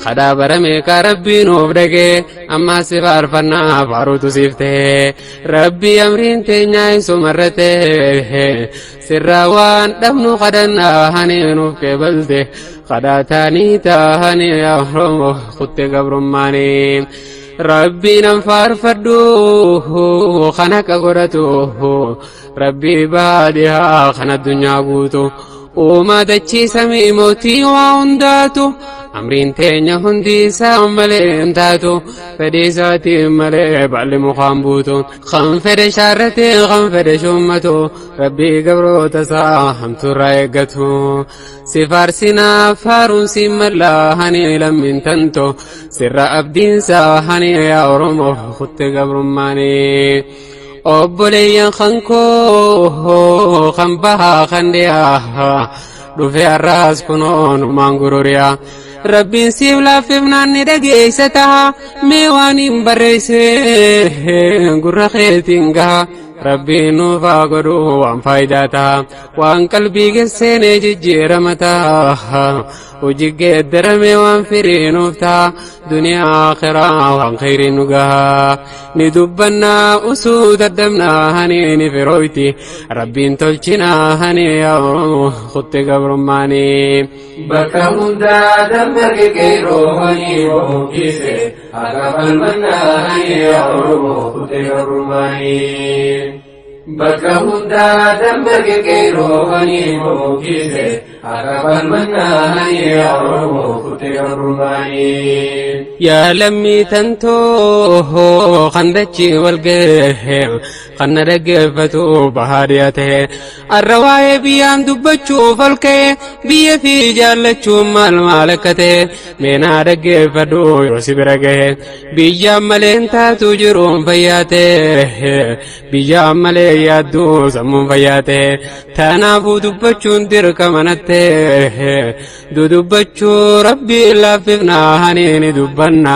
Kadhaa bara meeqaa rabbii nuuf dhagee ammaa si faarfannaa faaruutu siif ta'e rabbii amriin teenyaa isumarra ta'e sirraa waan dhabnu kadhannaa hani nuuf qeebalte kadhaa taanii taahanii yaa Oromoo kutte gabrummaanii. Rabbii nan faarfadhu kan akka godhatu rabbii baadhiyaa kan addunyaa guutu uumaa dachii samii mootii waa hundaatu amriin teenya hundi isaa malee hin taatu fedhii isaatiin malee baalli mukaan buutu kan fedhe shaarrate kan fedhe shuummatu rabbii gabroota isaa hamtuurraa eeggatu si faarsinaa faaruun si mallaa hani lammiin tanto sirra abdiinsaa hani yaa Oromoo kutte gabrummaanii. Obboleeyyan kan koo kan bahaa kan dhiyaa dhufe har'aas kunoo numaan gururiyaa. Rabbiin siif laaffifnaan ni dhageessa taha mee waan hin barreesse gurra keetiin gaha. Rabbiin nuuf haa godhu waan faayidaa taha waan qalbii keesseenee jijjiirama taha. Hojii geeddarame waan firii nuuf taha duniyaa akhiraa waan khayrii nu gaha ni dubbannaa usuu daddabnaa hani ni firooyti rabbiin tolchinaa hani yaa Oromoo kutte gabrummaanii. Bakka hundaa dammaqe qeerroowwanii bohokkise haqa falmannaa hani yaa Oromoo kutte gabrummaanii. Bakka hundaa dammaqe qeerroowwanii bohokkise haqa falmannaa hani yaa Oromoo kutte gabrummaanii. Yaa lammii tantoo kan dachii wal ga'e kan na dhaggeeffatu bahaadhiyaa ta'e arra waa'ee biyyaan dubbachuuf ol ka'e biyya fi jaallachuun maal maal akka ta'e meenaa dhaggeeffadhu yoo si bira ga'e biyyaan malee hin taatu jiruun fayyaa ta'e biyyaan malee yaadduu sammuun fayyaa ta'e tanaafuu dubbachuun dirqama natte dudubbachuu rabbii laaffifnaa hani ni dubbanna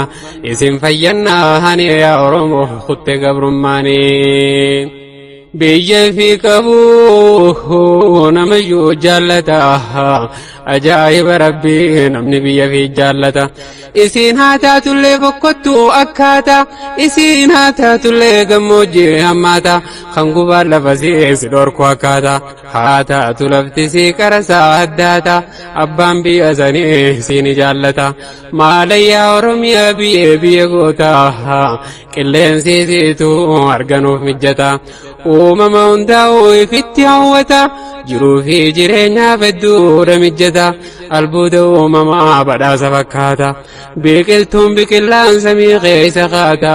isin fayyannaa hani yaa Oromoo kutte gabrummaanii. Biyya fi qabu namayyuu jaallata ajaa'iba rabbii namni biyya fi jaallata isiin haa taatullee bokkottuu akkaata isiin haa taatullee gammoojjii hammaata kan gubaan lafa si dhorku akkaata haa taatu lafti si qarasaa addaata abbaan biyya sanii siin jaallata maalayyaa Oromiyaa biyya biyya goota qilleensi siitu arganuuf mijjata uumama hundaa'uu ifitti hawwata jiruu fi jireenyaaf hedduudha mijjata albuuda uumamaa badhaasa fakkaata biqiltuun biqilaan samii keessa kaata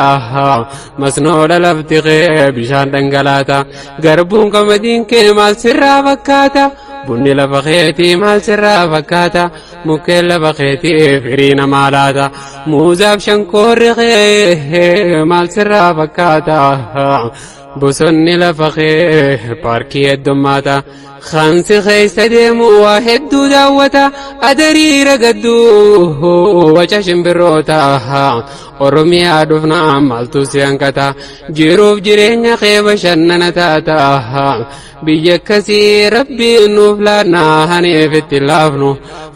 masnoodha lafti kee bishaan dhangalaata garbuun qamadiin kee maal sirraa fakkaata bunni lafa keetii maal sirraa fakkaata mukkeen lafa keetii firii namaa laata muuzaaf shankoorri kee maal sirraa fakkaata bosonni lafa kee paarkii heddummaata kansi keessa deemu waa hedduu daawwata adariira gadduu waca shimbirroota Oromiyaa dhufnaa maaltu si hanqata jiruuf jireenya kee bashannana taata biyya akkasii rabbiin nuuf laannaa haniif itti laafnu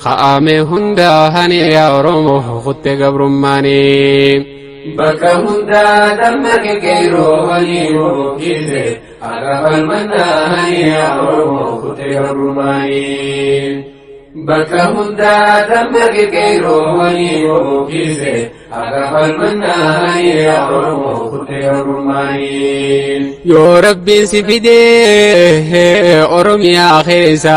ka'ame hundaa hani yaa Oromoo kutte gabrummaanii. Bakka hundaa dammaqe qeerroowwanii bohokkise haqa falmannaa hani yaa Oromoo kutte gabrummaanii. Bakka hundaa dammaqe qeerroowwanii bohokkise haqa falmannaa hani yaa Oromoo kutte gabrummaanii. Yoo rabbiin si fidee Oromiyaa keessa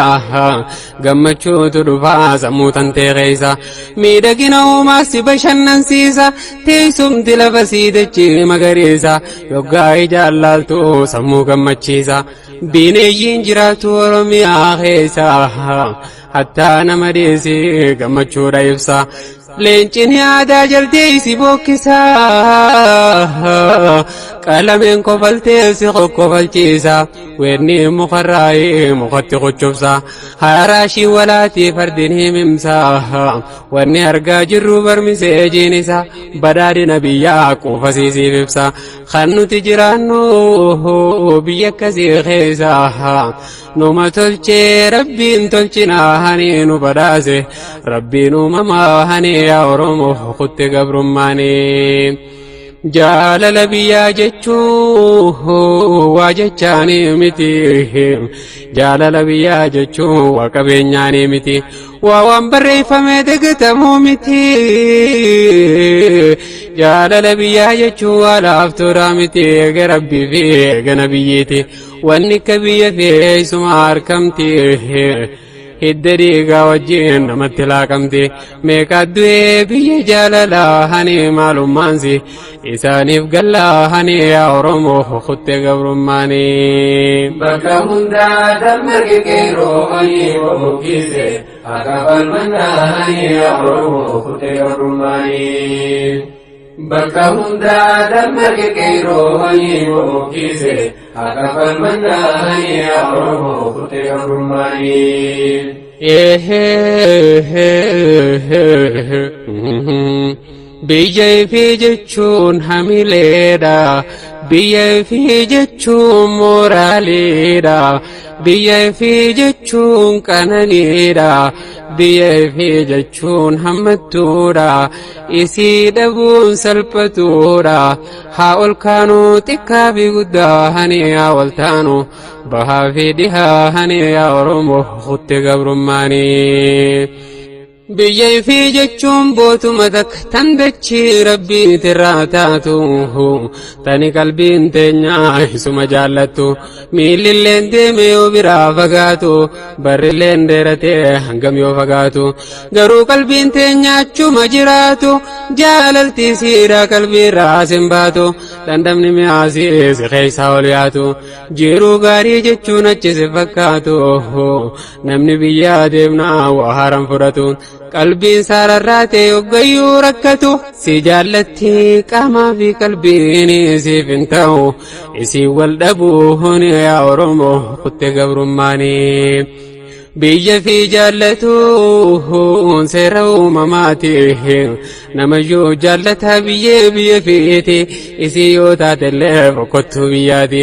gammachuutu dhufaa sammuu tantee keessa miidhagina uumaa si bashannansiisa teessumti lafa sii dachii magariisa yoggaa ijaan laaltu sammuu gammachiisa bineeyyiin jiraatu Oromiyaa keessa hattaa nama dhiisi gammachuudha ibsa. Leencin yaadaa jaldeessi bookkisa. Qalameen kofaltee si kokkofalchiisa, weerni mukarraayee mukatti qochobsa, haraashii walaatii fardiin himimsa, wanni argaa jirru barmisee jiinisa, badhaadhina biyyaa quufasiisiif ibsa. Kan nuti jiraannu biyya akkasii keessa, numa tolchee Rabbiin tolchinaa hani nu badhaase Rabbiin uumamaa hani yaa Oromoo kutte gabrummaanii. Jaalala biyyaa jechuun waa jechaanii miti. Jaalala biyyaa jechuun waa qabeenyaanii miti. Waa waan barreeffamee dagatamuu miti. Jaalala biyyaa jechuun waa laaftuudhaa miti. Eega Rabbii fi eega nabiyyiiti. Wanni akka biyya fi eessuma argamti. Hidda dhiigaa wajjin namatti laaqamti. Meeqa du'ee biyya jaalalaa hani maalummaansi isaaniif gallaa hani yaa Oromoo kutte gabrummaanii. Bakka hundaa dammaqe qeerrooni bobokkise akka falmannaani yaa Oromoo kutte gabrummaanii. Bakka hundaa dammaqe qeerrooni bobokkise akka falmannaani yaa Oromoo kutte gabrummaanii. Biyya ifii jechuun hamileedha. Biyya ifii jechuun mooraaliidha. Biyya ifii jechuun qananiidha. Biyya ifii jechuun hammattuudha. Isii dhabuun salphatuudha. Haa ol kaanuu xiqqaa fi guddaa hani haa wal taanu. Bahaa fi dhihaa hani yaa Oromoo kutte gabrummaanii. Biyya ifii jechuun bootuma takka tan dachii Rabbiitirraa taatu, tani qalbiin teenyaa isuma jaallattu, miillilleen deeme yoo biraa fagaatu, barrilleen dheeratee hangam yoo fagaatu, garuu qalbiin teenya achuma jiraatu, jaalaltii siidhaa qalbiirraa sin baatu, dhandhamni mi'aasii si keessaa ol yaatu, jiruu gaarii jechuun achi si fakkaatu, namni biyyaa deemnaa waa haaran fudhatu, qalbiin saararraatee hoggayyuu rakkatu, si jaallatti qaamaa fi qalbiin siif hin ta'u, isii wal dhabuun yaa Oromoo kutte gabrummaanii. Biyya fi jaallatuun seera uumamaati. Namayyuu jaallata biyyee biyya fiiti. Isii yoo taatellee boqottuu biyyaati.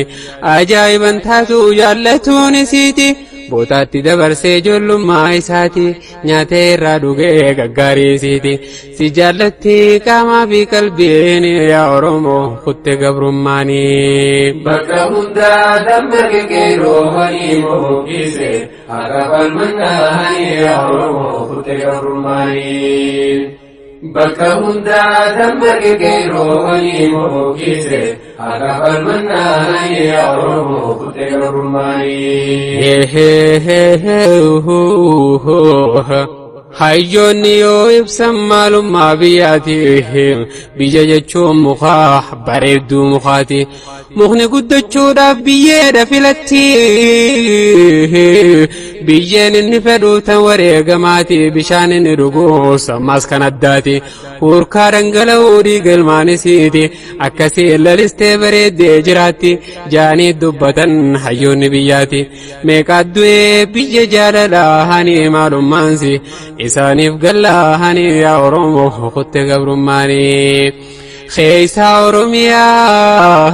Ajaa'iban taatu jaallatuun isiiti. Bootaatti dabarsee ijoollummaa isaati. Nyaatee irraa dhugee gaggaarii isiiti. Si jaallatti qaamaa fi qalbiin yaa Oromoo kutte gabrummaanii. Bakka hundaa dammaqe qeerrooni bobokkise akka falmannaani yaa Oromoo kutte gabrummaanii. Bakka hundaa dammaqe qeerrooni bobokkise akka falmannaani yaa Oromoo kutte gabrummaanii. Hayyoonni yoo ibsan maalummaa biyyaati. Biyya jechuun mukaa bareedduu mukaati. Mukni guddachuudhaaf biyyeedha filatti. Biyyeen inni fedhu tan wareegamaati. Bishaan inni dhugu sammaas kan addaati. Hurkaa dhangala'uu dhiiga ilmaanisiiti. Akkasii lalistee bareeddee jiraatti. Jaanii dubbatan hayyoonni biyyaati. Meeqa du'ee biyya jaalalaa hani maalummaansi isaaniif gallaa hani yaa Oromoo kutte gabrummaanii. Keessa Oromiyaa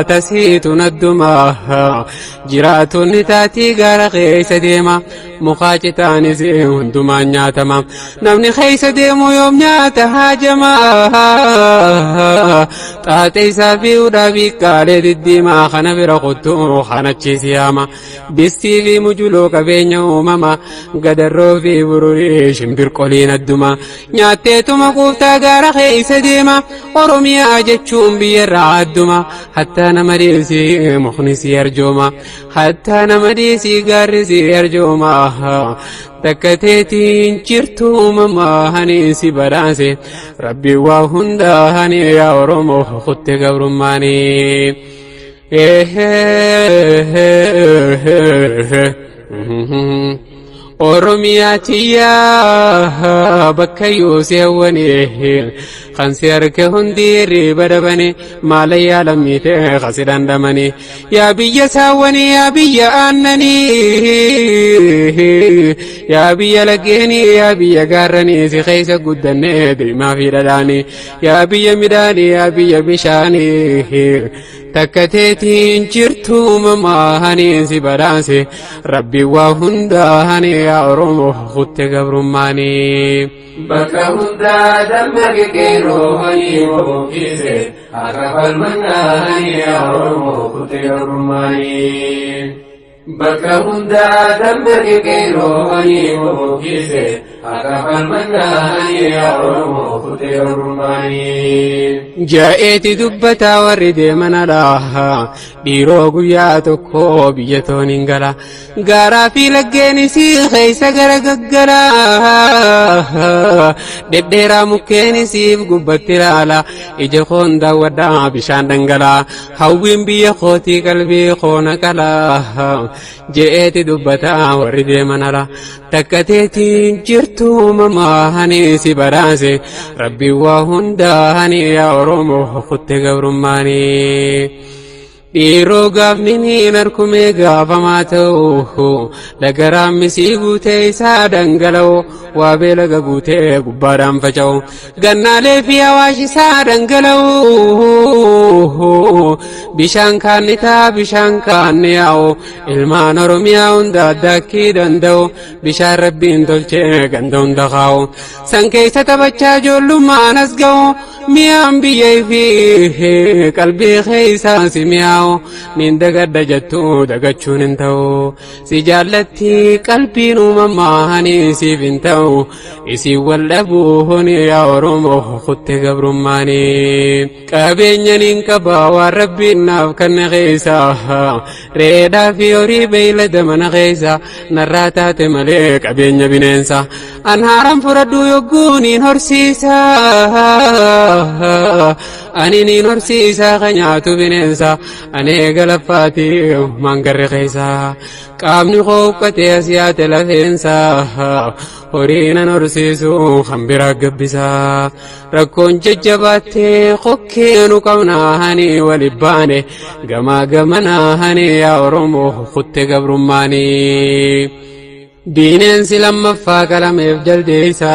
tasiitu naddumaa jiraatonni taatii gaara keessa deema, mukaa citaanis hundumaan nyaatama, namni keessa deemu yoom nyaata haajama, xaaxee isaa fi hudhaa biiqqaalee diddiimaa kana bira kuttuu kanachiis yaama, bistii fi mujuloo qabeenya uumama, gadarroo fi bururii shimbirqoliin adduma nyaatteetuma kuuftaa gaara keessa deema. Oromiyaa jechuun biyyarraa adduma, hattaa nama dhiisii mukni si arjooma, hattaa nama dhiisii gaarri si arjooma, takka teetiin jirtu uumamaa hani si badhaase Rabbi waa hundaa hani yaa Oromoo kutte gabrummaanii. Oromiyaa tiyyaa bakka yoo si hawwanii Kan si harka hundi riba dhabani maalayyaa lammiitee kasi dhandhamani. Yaa biyya saawwanii, yaa biyya aannanii, yaa biyya laggeenii, yaa biyya gaarranii, si keessa guddannee diimaa fi dhadhaanii. Yaa biyya midhaanii, yaa biyya bishaanii, takka teetiin jirtu uumamaanii si badhaase Rabbi waa hundaanii, yaa Oromoo kutte gabrummaanii. Bakka hundaa damma qeerroowwanii bobokkise akka falmannaanii, yaa Oromoo kutte gabrummaanii. Bakka hundaa damma qeerroowwanii bobokkise akka falmannaanii, yaa Oromoo kutte gabrummaanii. Ja'eeti dubbataa warri deeman alaa, dhiiroo guyyaa tokko biyya toon hin gala. Gaaraa fi laggeenis keessa gara gaggala, dhedheeraa mukkeenisiif gubbatti ilaala. Ija koon daawwadhaa bishaan dhangalaa, hawwiin biyya kootii qalbii koona qalaa. Je'eeti dubbataa warri deeman ala, takka teetiin jirtu uumamaanii si badhaase Rabbi waa hundaanii, yaa Oromoo kutte gabrummaanii. Dhiiroo gaafni niin harkumee gaafamaa ta'u, laga raammisii guutee isaa dhangala'u, waa beelaga guutee gubbaadhaan faca'u, gannaalee fi awaash isaa dhangala'u, bishaan kaannitaa bishaan kaanni yaa'u, ilmaan Oromiyaa hunda addaakkii danda'u, bishaan Rabbiin tolchee ganda hunda kaa'u, san keessa taphachaa ijoollummaan as ga'u, mi'aan biyya fi qalbii keessaa si mi'aawu, nin dagadha jettu dagachuun hin ta'u. Si jaallatti qalbiin uumamaanii siif hin ta'u isii wal dhabuun, yaa Oromoo kutte gabrummaanii. Qabeenya nin qaba waan Rabbiin naaf kanne keessa, reedhaa fi horii beeylada mana keessa narraa taate malee qabeenya bineensa an haaraan fudhadhu yogguu niin horsiisa. Ani niin horsiisa ka nyaatu bineensa ani eega laffaati maangarre keessa qaamni koo uffatee as yaate lafeensa, horii nan horsiisu kan biraa gabbisa. Rakkoon jajjabaattee kokkeenu qabnaani wali baane gamaa gamanaani, yaa Oromoo kutte gabrummaanii. Bineensi lammaffaa qalameef jaldeessa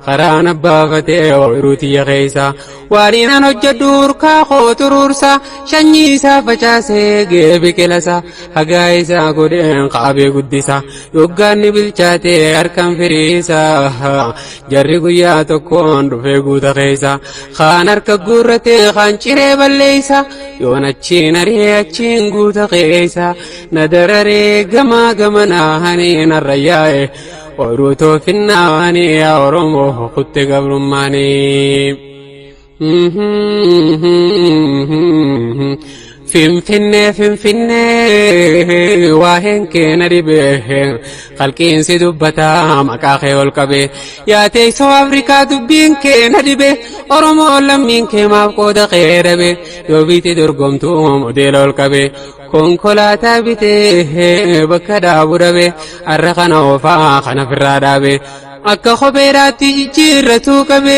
karaan abbaafatee ooyiruu tiyya keessa, waan an hojjedhu urkaa koo xuruursa, sanyii isaa facaasee gee biqilasa, hagaa isaa godheen qaabee guddisa, yoggaanni bilchaatee harkaan firiisa, jarri guyyaa tokkoon dhufee guuta keessa, kaan harka guurratee kaan ciree balleessa, yoon achiin ari'ee achiin guuta keessa na dararee gamaa gamanaanii narra yaa'e ooyiruu toofinnaanii, yaa Oromoo kutte gabrummaanii. Finfinnee, Finfinnee, waa'een kee na dhibee, qalqiinsi dubbataa maqaa kee ol qabe, yaa teessoo Afrikaa dubbiin kee na dhibe, Oromoo lammiin kee maaf qooda kee dhabe? Yoo biitti dorgomtuu modeela ol qabe, konkolaataa bitee bakka dhaabu dhabe, har'a kana oofaa kana firraa dhaabe, akka kopheedhaatti jijjiirratuu qabe,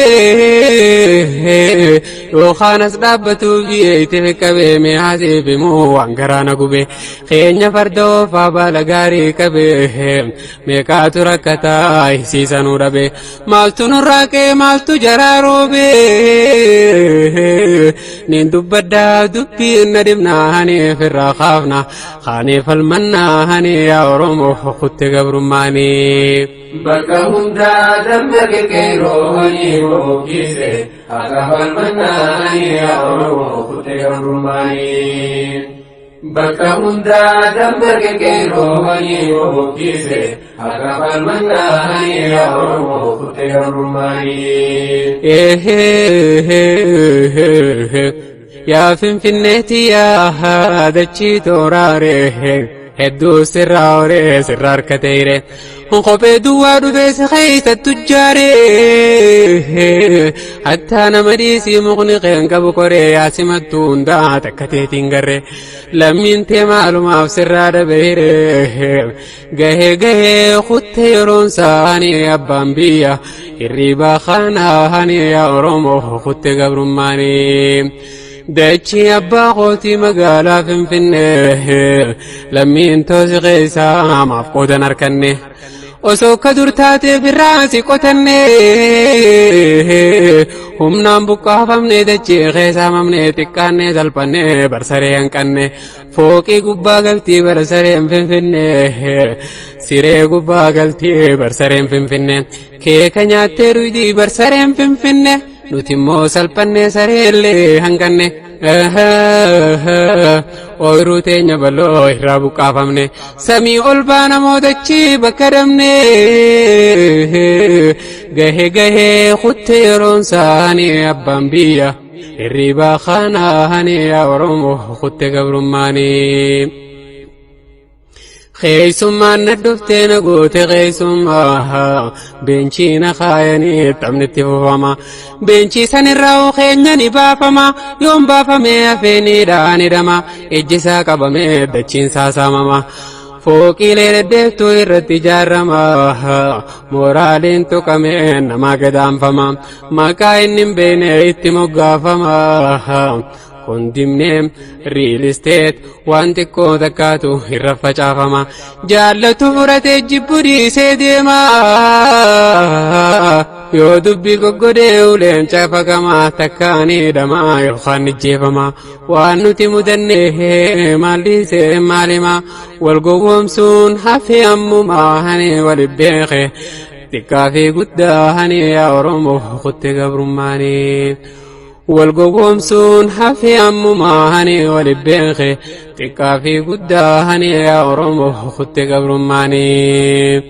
yookaan as dhaabbatuuf dhiyeeyte qabe, mi'aasiif himuu waan garaa na gube, keenya farda oofaa baala gaarii qabe, meeqaatu rakkataa hisiisanuu dhabe? Maaltu nurraa qe'ee, maaltu jaraa roobe? Nin dubbaddaa dubbiin na dhibnaanii firraa kaafna kaanii falmannaanii, yaa Oromoo kutte gabrummaanii. Bakka hundaa damma qeerroowwanii bobokkise akka falmannaanii, yaa Oromoo kutte gabrummaanii. Bakka hundaa damma qeerroowwanii bobokkise akka falmannaanii, yaa Oromoo kutte gabrummaanii. Yaa Finfinneetti, yaa dachii tooraaree. Hedduu sirraa horee sirraa harkateeyre. Kophee duwwaa dhufee si keeysattu jaaree. Hattaa nama dhiisii mukni qeen qabu koree yaasimattu hundaa takka teetiin garre. Lammiin tee maalumaaf sirraa dhabeeyre. Gahee gahee kuttee yeroon saanii abbaan biyya. Hirriibaa kanaanii yaa Oromoo kuttee gabrummaanii. Dachii abbaa kootii magaalaa Finfinnee lammiin toosi keessaa maaf qoodan harkanne. Osoo akka dur taatee birraa si qotanne humnaan buqqaafamne dachii keessaa mamne xiqqaanne salphanne barsaree hanqanne fooqii gubbaa galtii barsareen Finfinne siree gubbaa galtii barsareen Finfinne keeka nyaattee ruydii barsareen Finfinne nuti immoo salphanne sareellee hanqanne. Ooyiruu teenya bal'oo irraa buqqaafamne samii ol baana mootachi bakka dhabne gahee gahee kuttee yeroon saanii abbaan biyya hirriibaa kanaanii yaa Oromoo kuttee gabrummaanii. Keessummaan na dhuftee na goote keessummaa beenchii na kaayanii taphni itti fufama. Beenchii sanirraa keenya ni baafama yoon baafamee hafeeniidhaan hidhama ijji isaa qabamee dachiin saamama. Fooqiilee deddeebtuu irratti ijaarama mooraaliin tuqamee nama gadaanfama maqaa inni hin beekne itti moggaafama. Kondimneem real estate waan xiqqoo takkaatu irra facaafama. Jaallatu fudhatee jibbu dhiisee deema. Yoo dubbii goggodee uleen caafaqama takkaan hidhama yookaan ijjeefama. Waan nuti mudanne maal dhiisee maalima wal gowwoomsuun hafee ammumaa hani wal beeke. Xiqqaa fi guddaa hani yaa Oromoo kutte gabrummaanii. Wal gowwoomsuun hafee ammumaa hani wal beeke xiqqaa fi guddaa hani yaa Oromoo kutte gabrummaanii.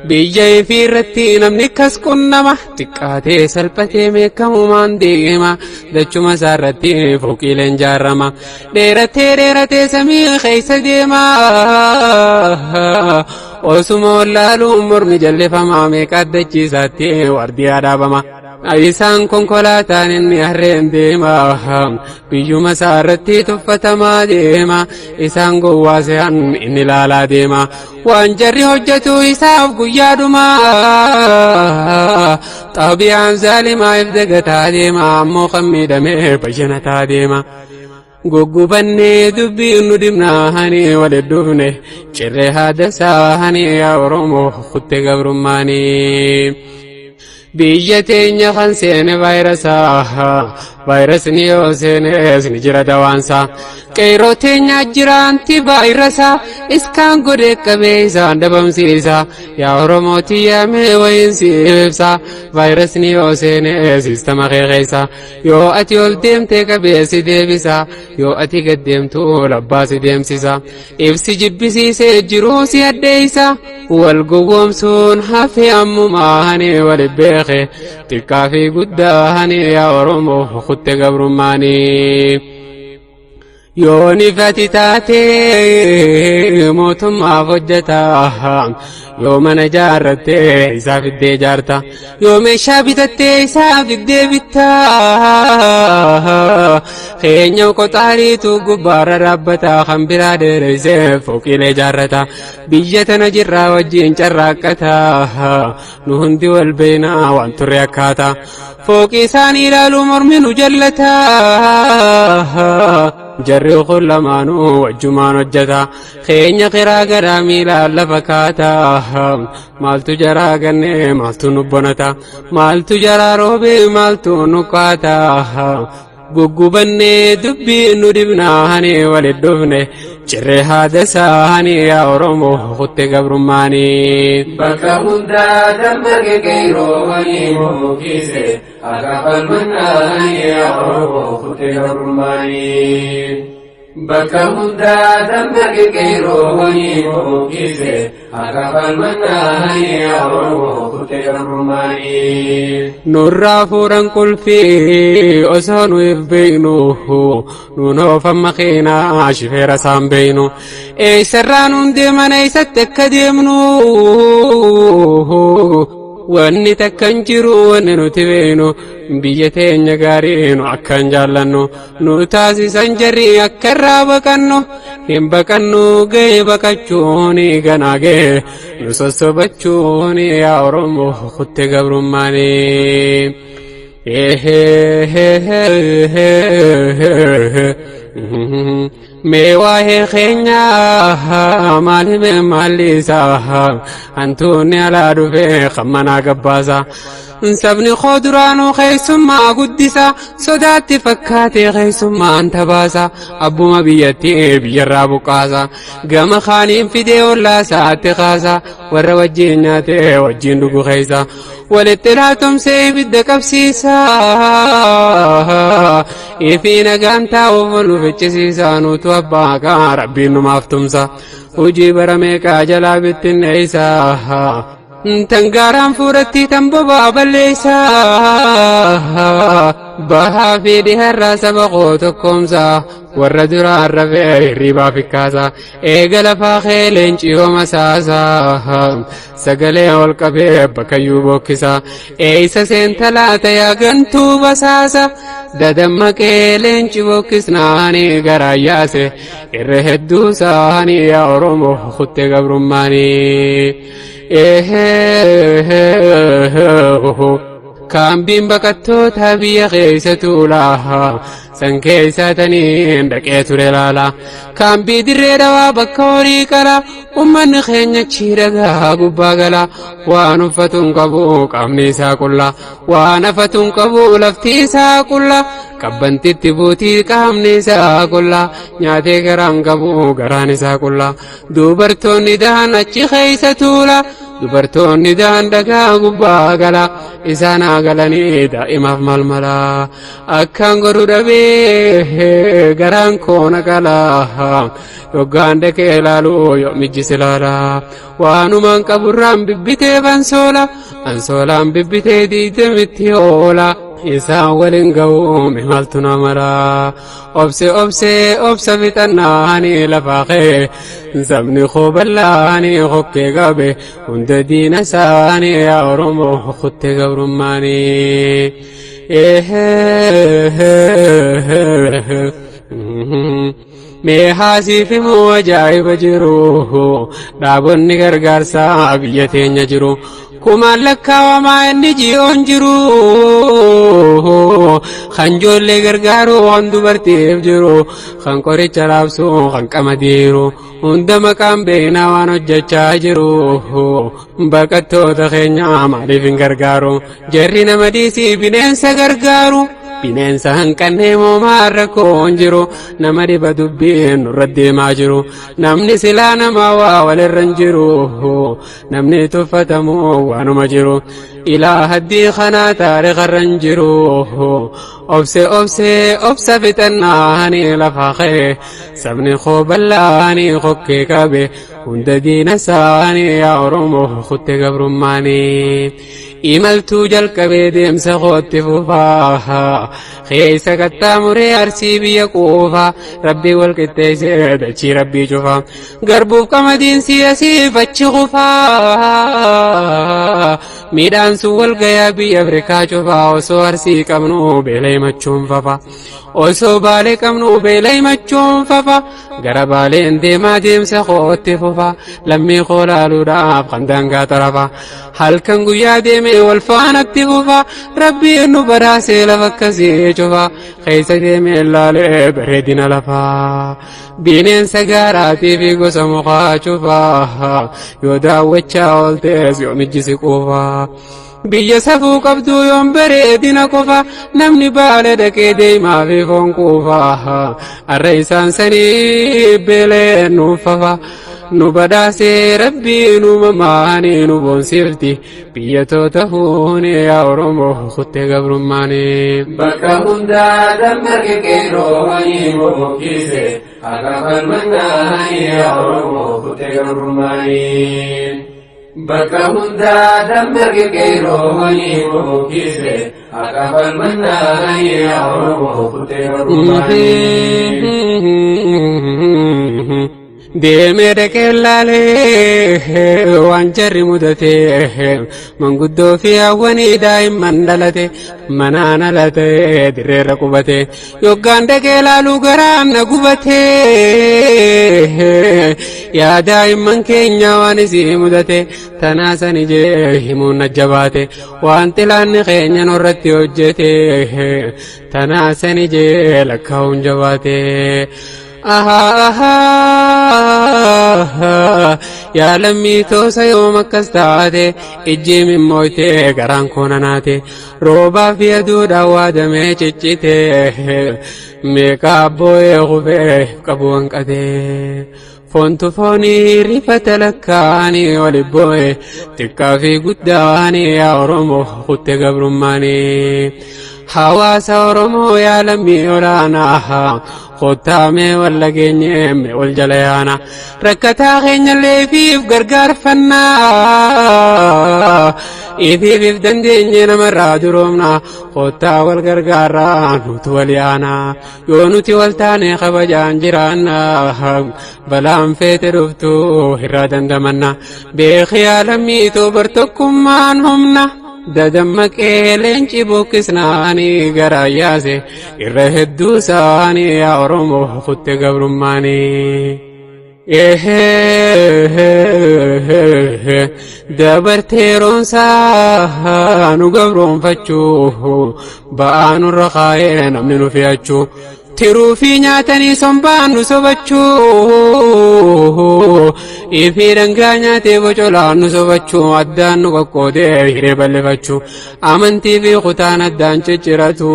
Biyya ifii irratti namni kas qunnama xiqqaatee salphatee meekamumaan deema dachuma isaa irratti fooqiileen jaarama dheeratee dheeratee samii keessa deema osuma wallaaluun mormi jallifama meeqa addachiisaatti waardiyaa dhaabama. Isaan konkolaataan inni harreen deema biyyuma isaa irratti tuffatamaa deema isaan gowwaa se'an inni laalaa deema waan jarri hojjetu isaaf guyyaadhuma xaabiyaan zaalimaa if dagataa deema ammoo kan miidhamee bayyanataa deema. Guggubannee dubbii nu dibnaa hani walitti dhufne cirree haadasaa hani yaa Oromoo kutte gabrummaanii. Biyya teenya kan seene vaayirasaa vaayirasni yoo seenes ni jira dawaansaa qeerroo teenya jiraanti vaayirasaa iskaan godhee qabee isaan dhabamsiisa yaa Oromoo tiyyaamee wayiinsi ibsa vaayirasni yoo seene siistama kee keessa yoo ati ol deemtee qabee si deebisa yoo ati gad deemtu labbaa si deemsisa ibsi jibbisiisee jiruu si addeessa wal gowwoomsuun hafee ammumaa hani wal beeke xiqqaa fi guddaa hani yaa Oromoo kutte gabrummaanii. Yoo nifati taatee mootummaaf hojjeta yoo mana jaarrattee isaa fiddee jaarta yoo meeshaa bitattee isaa fiddee bitta keenya qoxaariitu gubbaarra dhaabbata kan biraa dheereessee fooqiilee jaarrata biyya tana jirraa wajjin carraaqqata nu hundi wal beeknaa waan turre akkaata fooqii isaanii ilaaluu mormi nu jallata. Jarri kun lamaanuu wajjumaan hojjeta keenya kiraa garaa miilaan lafa kaata maaltu jaraa gannee maaltu nu bonata maaltu jaraa roobee maaltu nu qaata guggubannee dubbii nu dibnaa hani walitti dhufne cirree haadasaa hani yaa Oromoo kutte gabrummaanii. Bakka hundaa dammaqe qeerroowwanii mukkise akka falmannaa yaa Oromoo kutte gabrummaanii. Bakka hundaa dammaqe qeerrooni hoogise akka falmannaani Oromoo kutte gabrummaani. Nurraa fuudhan qulfii osoo nu if beeknu, nuun oofan makiinaa shifeera isaan beeknu. Eessarraa nuun deeman, eessatti akka deemnu wanni takka hin jiru. Wanni nuti beeknu, biyya teenya gaarii nu akkan jaallannu nu taasisan. Jarri akka irraa baqannu hin baqannu, ga'e baqachuun ganaa ga'e nu sossobachuun yaa Oromoo kutte gabrummaanii. Mee waa'ee keenyaa maal hime maalli isaa? Hantuunni alaa dhufee kan manaa gabbaasa. Sabni koo duraanuu keessummaa guddisa, sodaatti fakkaatee keessummaan tabaasa, abbuma biyyattii biyyarraa buqqaasa, gama kaaniin fidee ollaa isaatti kaasa, warra wajjin nyaatee wajjin dhugu keessa walitti laatumsee ibidda qabsiisa. Ifii nagaan taa'uuf ol nu ficcisiisa, nutu abbaa kaa rabbiin numaaf tumsa. Hojii bara meeqaa jalaa bittinneessa. Tangaaraan fuudhatti tan bobaa balleessa. Bahaa fi dhiharraa saba koo tokkoomsa. Warra duraan rafee hirribaa fikkaasa. Eega lafaa kee leenci yooma saasa. Sagalee ol qabee bakkayyuu bookkisa. Eeysa seenta laata yaa gantuu basaasa? Dadammaqee leenci bookkisnaanii garaa yaase. Irra hedduu isaanii yaa Oromoo kutte gabrummaanii. Kaambiin baqattoota biyya keessa tuulaa san keessa taniin dhaqee ture laala. Kaambii Dirree Dhawaa bakka horii qala, ummanni keenya achi dhagaa gubbaa gala. Waan uffatu hin qabu, qaamni isaa qulla. Waan afatu hin qabu, lafti isaa qulla. Qabbantitti buutii, qaamni isaa qulla. Nyaatee garaan qabu, garaan isaa qulla. Dubartoonni dahan achi keessa tuula. Dubartoonni dahan dhagaa gubbaa gala. Isaan haa galanii daa'imaaf maal mala? Akkaan godhu dhabee garaan koo na qala. Yoggaan dhaqee ilaalu yoo mijjis ilaala. Waanumaan qaburraan bibbitee ansoola. Ansoolaan bibbitee 20tti oola. Isaan waliin ga'uu maaltu na mala? Obse, obse, obsa fixannaanii lafaa kee. Sabni koo bal'aanii hokkee qabe hunda diina isaanii yaa Oromoo kutte gabrummaanii. Mee haasiif himuu ajaa'iba jiru, dhaabonni gargaarsaa biyya teenya jiru. Kumaan lakkaawamaa inni ji'oon jiru. Kan ijoollee gargaaru, kan dubartiif jiru, kan qoricha raabsu, kan qamadiiru. Hunda maqaan beeknaa waan hojjechaa jiru. Baqattoota keenya maaliif hin gargaaru? Jarri nama dhiisii bineensa gargaaru. Bineensa hanqannee moomaa rakkoon jiru. Nama dhiba dubbiin nurra deemaa jiru. Namni silaa nama waa walirra hin jiru. Namni tuffatamu waanuma jiru. Ilaa haddii kanaa taarikarra hin jiru. Obse, obse, obsa fixannaanii lafa kee. Sabni koo bal'aanii kokkee qabe hunda diina isaanii yaa Oromoo kutte gabrummaanii. Imaltuu jalqabee deemsa kootti fufaa. Keessa qaxxaamuree Arsii biyya quufaa. Rabbii wal qixxeessee dachii rabbii cufa. Garbuuf qamadiin si'asiif achi kufaa. Midhaan sun wal gayaa biyya Afrikaa cufaa. Osoo Arsii qabnu beela himachuun fafa. Osoo Baalee qabnu beela himachuun fafa. Gara Baaleen deemaa deemsa kootti fufa. Lammii koo laaluudhaaf kan daangaa xarafa. Halkan guyyaa deemee wal faanatti fufa. Rabbiin nu badhaasee lafa akkasii cufa. Keessa deemee laalee bareedina lafaa. Bineensa gaaraatii fi gosa mukaa cufa. Yoo daawwachaa ooltees yoo mijjisi quufa. Biyya safuu qabdu yoon bareedina qofa, namni Baale dhaqee deemaa fi foon quufa. Arra isaan sanii beelee nuuf fafa. Nu badhaasee Rabbiin uumamaanii nu boonsifti biyyattoota huuni yaa Oromoo kuttee gabrummaanii. Bakka hundaa dammaqe qeerrooni bokkise akka falmannaani yaa Oromoo kuttee gabrummaanii. Bakka hundaa dammaqe qeerrooni bokkise akka falmannaani yaa Oromoo kuttee gabrummaanii. Deemee dhaqee laalee waan jarri mudate, manguddoo fi hawwanii daa'imman dhalate manaan alate dirreerra qubate, yoggaan dhaqee laaluu garaan na gubate. Yaa daa'imman keenya, waan isii mudate tanaa sani jee himuun na jabaate, waan xilaanni keenya nurratti hojjete tanaa sani jee lakkaa'uun jabaate. Yaa lammii toosa, yoom akkas taate? Ijji mimmooyte, garaan koo nanaate, roobaa fi aduudhaan waadamee ciccite, meeqa abbooyee kufee qabu hanqate. Foontu foonii rifata lakkaanii oli boo'e, xiqqaa fi guddaanii yaa Oromoo kutte gabrummaanii. Hawaasa Oromoo, yaa lammii olaanaa, kottaamee walla geenye wal jala yaana, rakkataa keenyallee ifiif gargaarfannaa, ifiif dandeenye namarraa duroomna. Kottaa wal gargaarraa, nuti wal yaana. Yoo nuti wal taane kabajaan jiraanna, balaan feete dhuftu irraa dandamanna. Beeki yaa lammiituu, bartokkummaan humna. Dadammaqee leenci buqqisnaanii garaa yaase irra hedduu isaanii yaa Oromoo kutte gabrummaanii. Dabartee yeroonsaa nu gabroonfachuu, ba'aa nurra kaayee namni nu fe'achuu, tiruu fi nyaatanii sombaan nu sobachuu, ifii dhangaa nyaatee bocolaan nu sobachuu, addaan nu qoqqoodee hiree bal'ifachuu, amantii fi kutaan addaan cicciratu,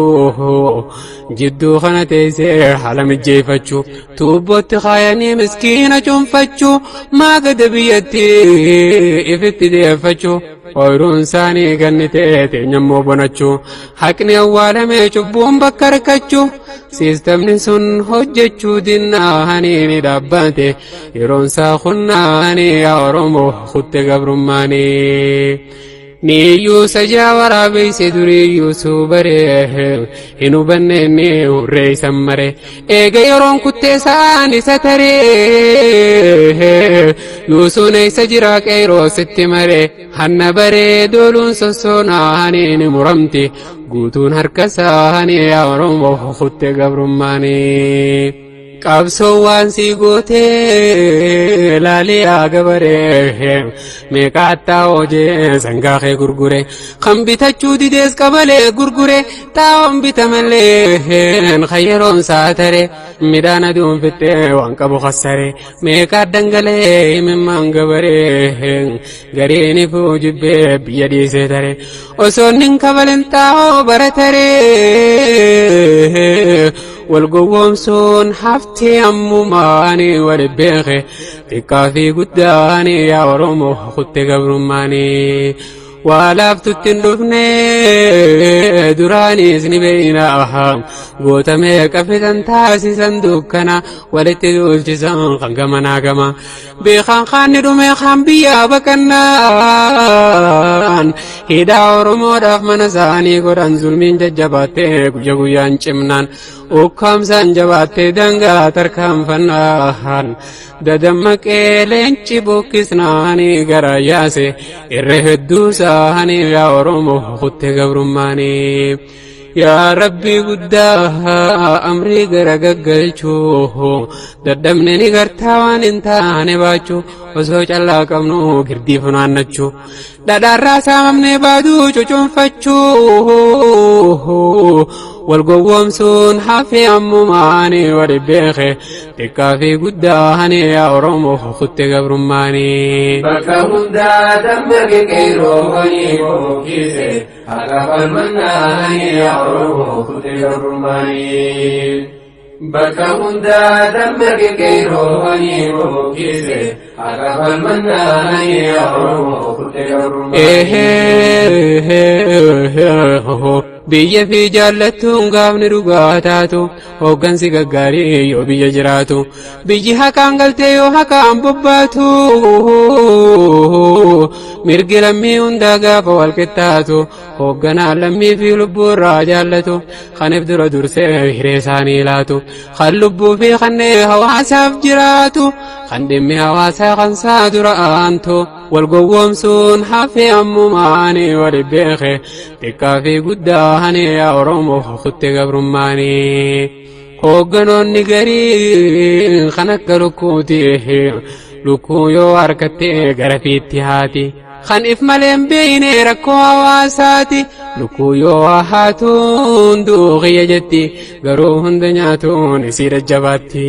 jidduu kana teessee haala mijjeeffachuu, tuubbootti kaayanii miskiina cuunfachuu, maagada biyyatti ifitti deeffachuu, ooyiruun isaanii gannitee teenyammoo bonachuu, haqni awwaalamee cubbuun bakka harkachuu, siistamni sun hojjechuu dinnaanii ni dhaabbate yeroon isaa kunnaanii yaa Oromoo kutte gabrummaanii. Niyyuu sajaa waraabeyse duriiyyuu suubaree hin hubanne, inni hurree isan mare, eega yeroon kuttee sa'aan isa taree, yuusuun eessa jira qeeroo sitti mare, hanna baree dooluun sossoonaanii ni muramti guutuun harka isaanii yaa Oromoo kutte gabrummaanii. Qabsoo waan sii gootee laalee yaa gabaree, meeqa hattaa hojee sangaa kee gurgure, kan bitachuu didees qabalee gurgure, xaa'oon bitamallee kan yeroon isaa tare, midhaan aduun fixxee waan qabu kassare, meeqa dhangalee himimmaan gabaree, gariin ifuu jibbee biyya dhiisee tare, osoo inni hin kabalin xaa'oo bara taree. Wal gowwoomsuun haftee ammumaanii wal beeke, xiqqaa fi guddaanii yaa Oromoo kutte gabrummaanii. Waa laaftutti hin dhufne, duraanis ni beeyna, goota meeqa fitan taasisan, dukkana walitti duulchisan kan gamanaa gama beekan, kaanni dhume kan biyyaa baqannaan hidhaa Oromoodhaaf mana isaanii godhan. Zulmiin jajjabaattee guyya guyyaan cimnaan, ukkaamsaan jabaattee dangaa tarkaanfannaan, dadammaqee leenci buqqisnaanii gara yaase irra hedduu isaanii yaa Oromoo kutte gabrummaanii. Yaa Rabbi guddaa, amrii gara gaggalchuu dadhabne, ni gartaa waan hin taane baachuu, osoo callaa qabnu girdii funaannachuu, dhadhaarraa saamamnee baaduu cucuunfachuu, wal gowwoomsuun hafee ammumaanii wal beeke, xiqqaa fi guddaanii yaa Oromoo kutte gabrummaanii. Bakka hundaa dammaqe qeerrooni bokkise akka falmannaani yaa Oromoo kutte gabrummaanii. Bakka hundaa dammaqe qeerrooni bokkise Haqa falmannaani Oromoo kutte gabrummaani. Biyya fi jaallattuun gaafni dhugaa taatu hooggansi gaggaarii yoo biyya jiraatu biyyi haqaan galtee yoo haqaan bobbaatu mirgi lammii hundaa gaafa wal qixxaatu hoogganaan lammii fi lubbuu irraa jaallatu kaniif dura dursee hiree isaanii laatu kan lubbuu fi kanneen hawaasaaf jiraatu kan dhimmi hawaasaa kan isaa dura aantu wal gowwoomsuun hafee ammumaanii wali beeke xiqqaa fi guddaanii yaa Oromoo kutte gabrummaanii. Hoogganoonni garii kan akka lukkuuti lukkuu yoo harkatte gara fiitti haati. Kan if malee hin beekne rakkoo hawaasaati lukkuu yoo haatuun duuqiyya jetti garuu hunda nyaatuun isii jajjabaatti.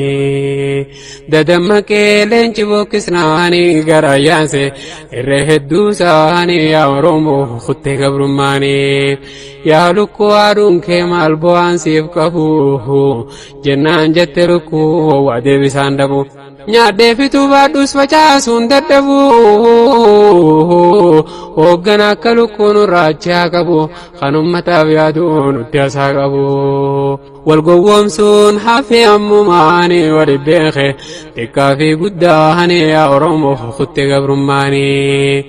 Dadammaqee leenci bokkisnaanii gara yaase irree hedduu isaanii yaa Oromoo kuttee gabrummaanii. Yaa lukkuu haadhuun kee maal bu'aan siif qabu jennaan jette lukkuu waa deebisaan dhabu. Nyaadhee fituu baadhus facaasuun dadhabu. Hooggana akka lukkuu nurraa achi haa qabu kan ummataaf yaadu nutti hasaa qabu. Wal gowwoomsuun hafee ammumaanii wali beeke xiqqaa fi guddaanii yaa Oromoo kutte gabrummaanii.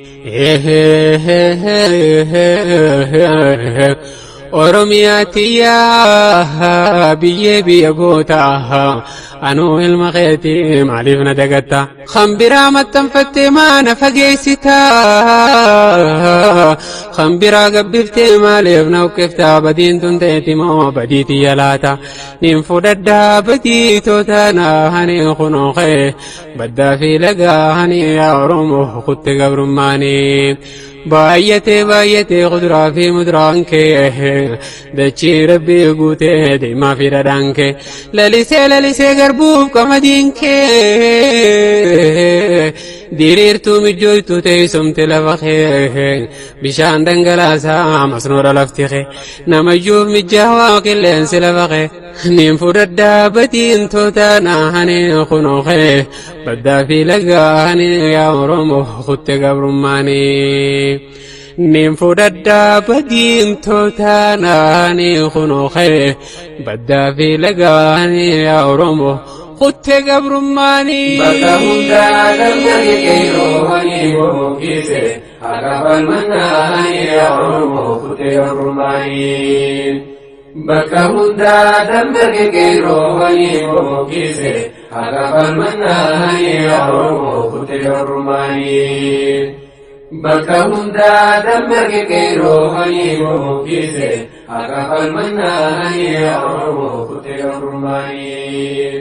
Oromiyaa tiyyaa biyyee biyya gootaa anuu ilma keetii maaliif na dagatta? Kan biraa maxxanfattee maana fageessita? Kan biraa gabbiftee maaliif na uqqifta? Badiin tun ta'eeti moo badii tiyya laata? Nin fudhadhaa badii tootana hani kunoo kee baddaa fi lagaa hani yaa Oromoo kutte gabrummaanii. Baay'atee baay'atee kuduraa fi muduraan kee dachii rabbii guutee deemaa fi dhadhaan kee lalisee lalisee garbuuf qamadiin kee diriirtuu mijjooytuu teessumti lafa kee bishaan dhangalaasaa masnoodha lafti kee namayyuuf mijaawaa qilleensi lafa kee niin fudhadhaa badiin tootaanaanii kunoo kee baddaa fi lagaanii yaa Oromoo kutte gabrummaanii. Niin fudhadhaa badiin tootaanaanii kunoo kee baddaa fi lagaanii yaa Oromoo kutte gabrummaanii. Bakka hundaa dammaqe qeerroowwanii bobokkise haqa falmannaani Oromoo kutte gabrummaanii. Bakka hundaa dammaqe qeerroowwanii bobokkise haqa falmannaani Oromoo kutte gabrummaanii. Bakka hundaa dammaqe qeerroowwanii bobokkise haqa falmannaani Oromoo kutte gabrummaanii.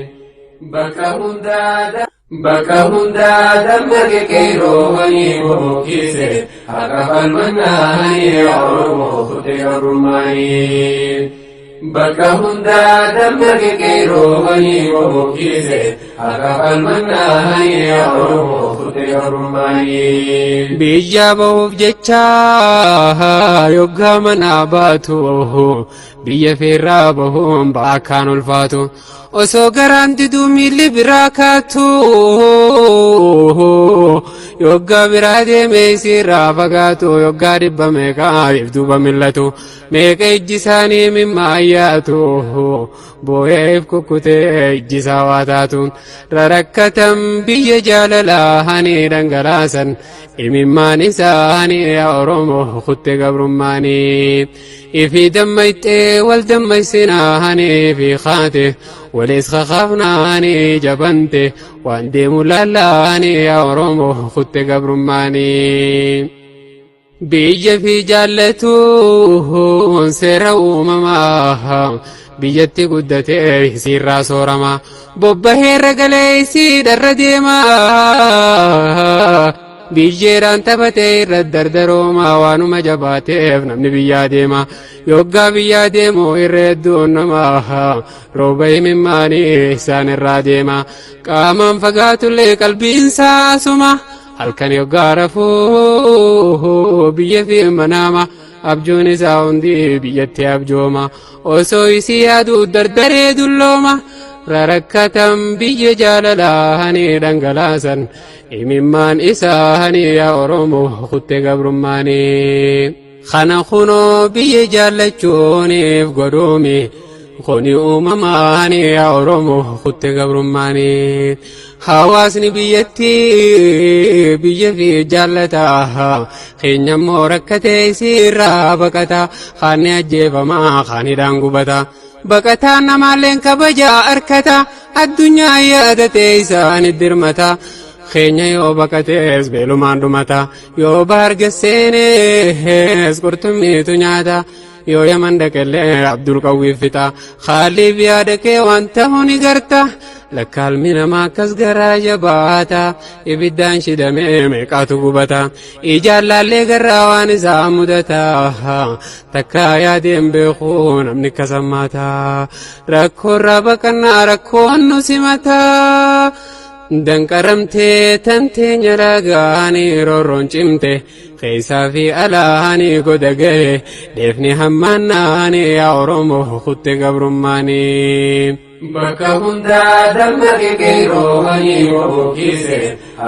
Bakka hundaa Bakka hundaa dammaqe qeerroowwanii bobokkise haqa falmannaani Oromoo kutte gabrummaanii. Bakka hundaa dammaqe qeerroowwanii bobokkise haqa falmannaani Oromoo kutte gabrummaanii. Biyya bahuuf jecha yoggaa manaa baatu biyya feerraa bahuun baakkaan ulfaatu osoo garaan diduu miilli biraa kaatu yoggaa biraa deemee isiirraa fagaatu yoggaa dhibba meeqaa if duuba millatu meeqa ijji isaanii mimmaayyaatu boo'ee if kukkutee ijji isaa waa taatu rarakkatan biyya jaalalaa hani dhangalaasan imimmaan isaanii yaa Oromoo kutte gabrummaanii. Ifi dammayxee wal dammaysinaa fi kaate walis kakaafnaanii jabante waan deemu lallaanii yaa Oromoo kutte gabrummaanii. Biyya fi jaallatuun seera uumamaa biyyatti guddatee isiirraa soorama bobbaheerra galee isii dharra deema. Biyyeedhaan taphatee irra dardarooma waanuma jabaateef namni biyyaa deema yoggaa biyyaa deemu irra hedduun nama rooba himimmaanii isaan irraa deema qaamaan fagaatullee qalbiin saasuma halkan yoggaa rafuu biyya fi manaama abjuun isaa hundi biyyatti abjooma osoo isii yaaduu dardaree dullooma. Rarakkatan biyya jaalalaanii dhangalaasan imimmaan isaanii yaa Oromoo kutte gabrummaanii. Kana kunoo biyya jaallachuuniif godhuumi kuni uumamaanii yaa Oromoo kutte gabrummaanii. Hawaasni biyyattii biyya fi jaallataa keenya immoo rakkatee isiirraa baqata kaanni ajjeefamaa kaanidhaan gubata. Baqataan namaalleen kabajaa arkata addunyaa yaadatee isaanit dirmata. Keenya yoo baqatees beelumaan dhumata yoo bahar gesseenees qurxummiitu nyaata. Yoo Yaman dhaqellee Abdul Qawwii fixa Khaalif yaada kee waan ta'u ni garta. Lakkaalmi namaa akkas garaa jabaata ibiddaan shidamee meeqaatu gubata. Ijaan laallee garraa waan isaa mudata takkaa yaadeen beeku namni akka sammaata. Rakkoorraa baqannaa rakkoon nu simata. Danqaramtee tanteenya lagaanii roorroon cimte keessaa fi alaanii goda gahe dheefni hammaannaanii yaa Oromoo kutte gabrummaanii. Bakka hundaa dammaqe qeerroowwanii bobokkise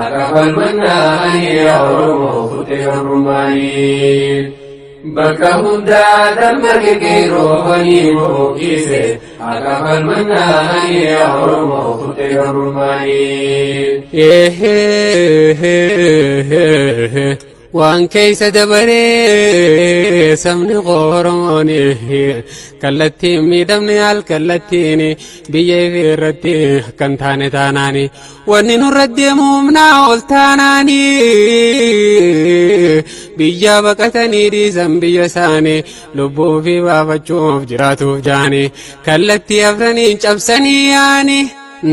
akka falmannaanii yaa Oromoo kutte gabrummaanii. Bakka hundaa dammaqe qeerroowwanii bobokkise akka falmannaanii yaa Oromoo kutte gabrummaanii. Waan keessa dabaree sabni Oromoon kallattiin miidhamni al kallattiin biyya ifii irratti kan taane taanaani wanni nurra deemu humnaa ol taanaani biyya baqatanii dhiisan biyya isaanii lubbuu fi baafachuuf jiraatuuf jaani kallattii afraniin cabsanii yaani.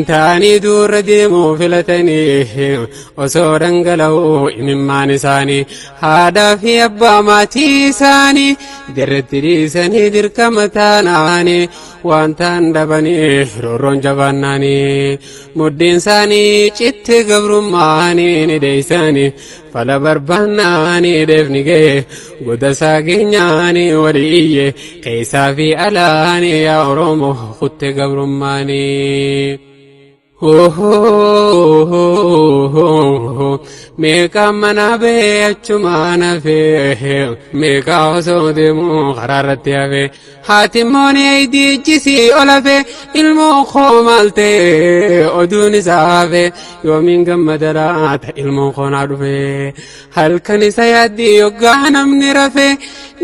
Taanii duurra deemuu filatanii osoo dhangala'uu imimmaan isaanii haadhaa fi abbaa maatii isaanii dirratti dhiisanii dirqama taanaanii waan ta'an dhabanii roorroon jabaannaanii muddiin isaanii citti gabrummaanii ni deeysanii fala barbaannaanii dheefni ga'e goda isaa geenyaanii walii iyye keessaa fi alaanii yaa Oromoo kutte gabrummaanii. Meeqaan manaa ba'ee achumaan hafee meeqaa osoo deemuu karaa irratti hafee haati immoo ni eeydi ijjisii ol hafee ilmoo koo maal ta'e oduun isaa hafee yoomiin gammada laata ilmoon koo naa dhufee halkan isa yaaddi yoggaa namni rafee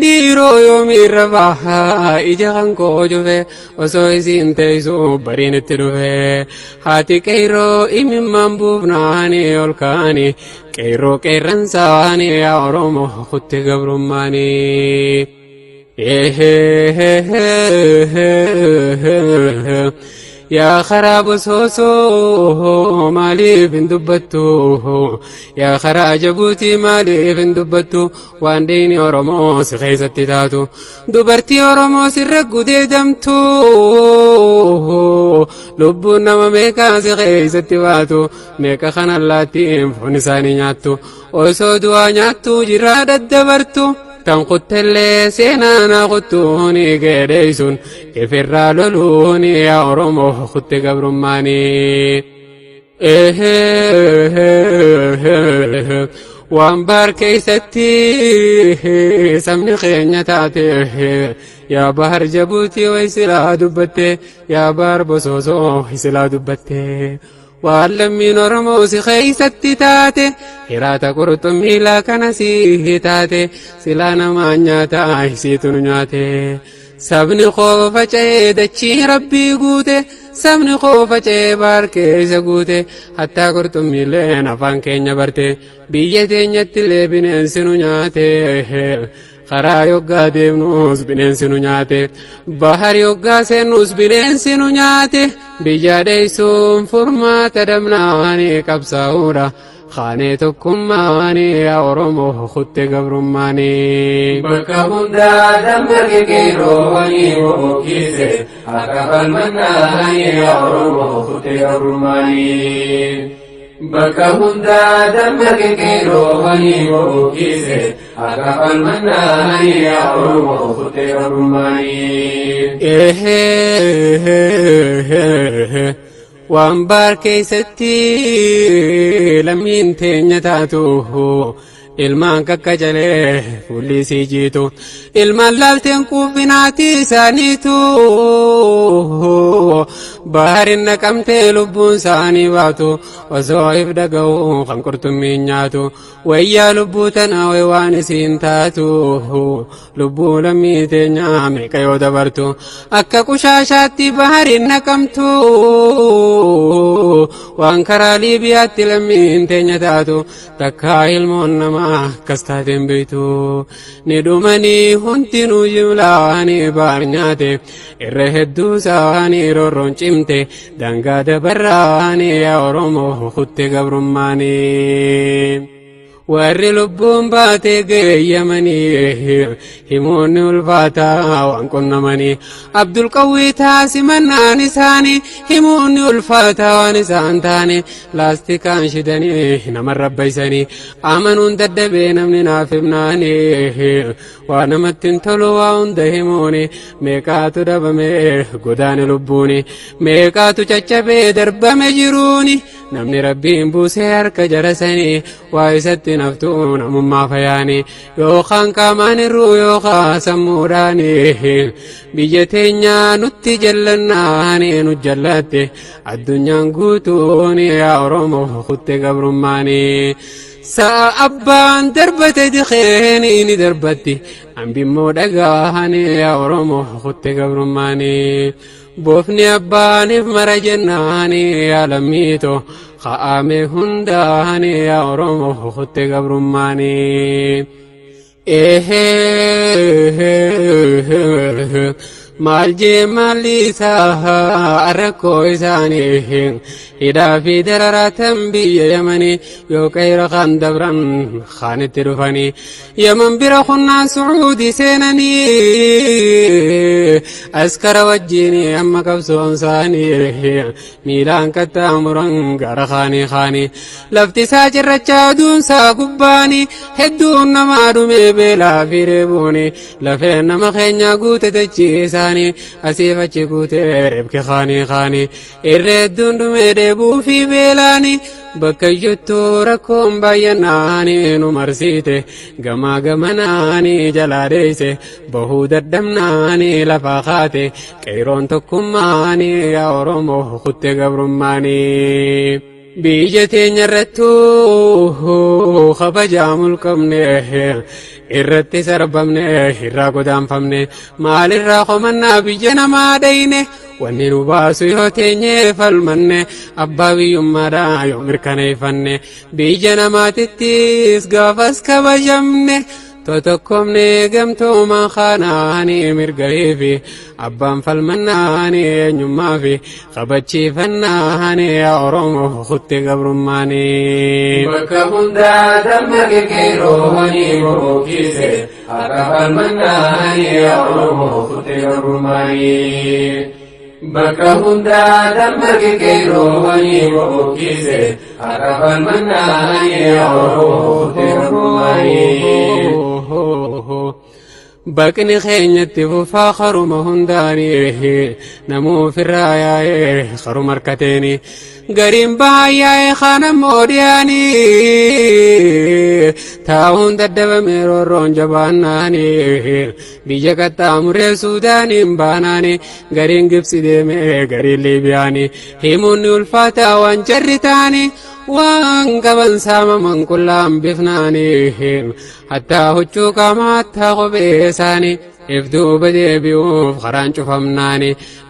dhiiroo yoomiin rafaa ija kan koo cufee osoo isiin teessuu bariin itti dhufee haati qeerroo imimmaan buufnaanii ol ka'anii qeerroo qeerransaanii yaa Oromoo kutte gabrummaanii. Yaa karaa bosoosoo maaliif hin dubbattu? Yaa karaa Jabuutii maaliif hin dubbattu? Waan diini Oromoo si keessatti taatu. Dubartii Oromoo sirra gudeedamtu. Lubbuun nama meeqaa si keessatti baatu. Meeqa kan allaattiin foon isaanii nyaattu. Osoo du'aa nyaattu jiraa daddabartu. Tan kuttellee seenaa na kuttuuni geedheessuun ifirraa loluuni yaa Oromoo kutte gabrummaanii. Waan baar keessatti sabni keenya taate yaa bahar Jabuutii way silaa dubbatte yaa bahar Bosoosoo silaa dubbatte. Waan lammiin Oromoo si keessatti taate hiraata qurxummii laakana si taate silaa namaa nyaataa isiitu nu nyaate. Sabni koo faca'ee dachii rabbii guute sabni koo faca'ee baar keessa guute hattaa qurxummiileen afaan keenya barte biyya teenyatti illee bineensi nu nyaate. Karaa yoggaa deemnus bineensi nu nyaate bahar yoggaa seennus bineensi nu nyaate biyya dheessuun furmaata dabnaanii qabsaa'uudha. Kaanee tokkummaanii yaa Oromoo kutte gabrummaanii. Bakka hundaa dammaqe qeerroowwanii bobokkise akka falmannaanii yaa Oromoo kutte gabrummaanii. Bakka hundaa dammaqe qeerroowwanii bobokkise akka falmannaanii yaa Oromoo kuttee gabrummaanii. Waan baar keessatti lammiin teenya taatu ilmaan kakkacalee fuulli isii jiitu ilmaan laalteen quufinaatii isaaniitu baharin naqamtee lubbuun isaanii baatu osoo if dhaga'u kan qurxummiin nyaatu wayyaa lubbuu tana way waan isiin taatu lubbuu lammii teenyaa meeqa yoo dabartu akka qushaashaatti baharin naqamtu waan karaa Liibiyaatti lammiin teenya taatu takkaa ilmoon namaa akkas taateen beektu ni dhumanii hundinuu jimlaanii baar nyaate irra hedduu isaanii roorroon cimte daangaa dabarraanii yaa Oromoo kutte gabrummaanii. Warri lubbuun baatee geeyyamanii himoonni ulfaataa waan qunnamanii Abdulqawwii taasimannaan isaanii himoonni ulfaataa waan isaan taane laastikaan shidanii nama rabbaysanii amanuun daddabee namni naaf himnaanii waa namatti hin tolu waa hunda himuuni meeqaatu dhabame godaane lubbuuni meeqaatu caccabee darbame jiruuni namni rabbiin buusee harka jarasanii waa isatti naftuu namummaa fayaanii yookaan qaamaan irruu yookaan sammuudhaanii biyya teenyaa nutti jallannaanii nu jallatte addunyaan guutuun yaa Oromoo kutte gabrummaanii. Sa'a abbaan darbate dikeen ni darbatti hambimmoo dhagaahanii yaa Oromoo kutte gabrummaanii. Bofni abbaaniif mara jennaanii yaa lammiitoo ka'ame hundaanii yaa Oromoo kutte gabrummaanii. Maal jee maalli isaa rakkoo isaanii hidhaa fi dararaatan biyya Yamanii yoo qeera kan dabran kaanitti dhufanii Yaman bira kunnaan Sucuudii seenanii askara wajjin amma qabsoon isaanii miilaan qaxxaamuran gara kaanii kaanii lafti isaa cirracha aduun isaa gubbaanii hedduun namaa dhumee beelaa fi reebuuni lafeen nama keenya guute dachii isaanii asiif achi guute reebke kaanii kaanii irra hedduun dhumee dheebuu fi beelaanii bakka iyyattuu rakkoon baay'anaanii nu marsiite gamaa gamanaanii jalaa dheeyse bahuu dadhabnaanii lafaa kaate qeeroon tokkummaanii yaa Oromoo kutte gabrummaanii. Biyya teenya irrattuu kabajaa mulqabne irratti sarbamne irraa godaanfamne maalirraa komannaa biyya namaa dhayne wanni nu baasu yoo teenyee falmanne abbaa biyyummaadhaa yoo mirkaneeffanne biyya namaatittis gaafas kabajamne totokkomne gamtoomaa kaanaanii mirgahii fi abbaan falmannaanii eenyummaa fi kabachiifannaanii yaa Oromoo kutte gabrummaanii. Bakka hundaa dammaqe qeerroowwanii bobokkise akka falmannaanii yaa Oromoo kutte gabrummaanii. Bakka hundaa dammaqe qeerroowwanii bobokkise akka falmannaanii yaa Oromoo kutte gabrummaanii. Baqni keenyatti fufaa karuma hundaanii namuu ofirraa yaa'ee karuma harkateeni gariin baay'ee kaan ammoo dhiyaanii taa'uun daddabame roorroon jabaannaanii biyya qaxxaamuree Suudaaniin baanaanii gariin Gibsi deemee gariin Liibiyaanii himuun ulfaataa waan jarri ta'anii waan qaban saamaman qullaan bifnaanii hattaa huccuu qaamaa hattaa kophee isaanii if duuba deebi'uuf karaan cufamnaani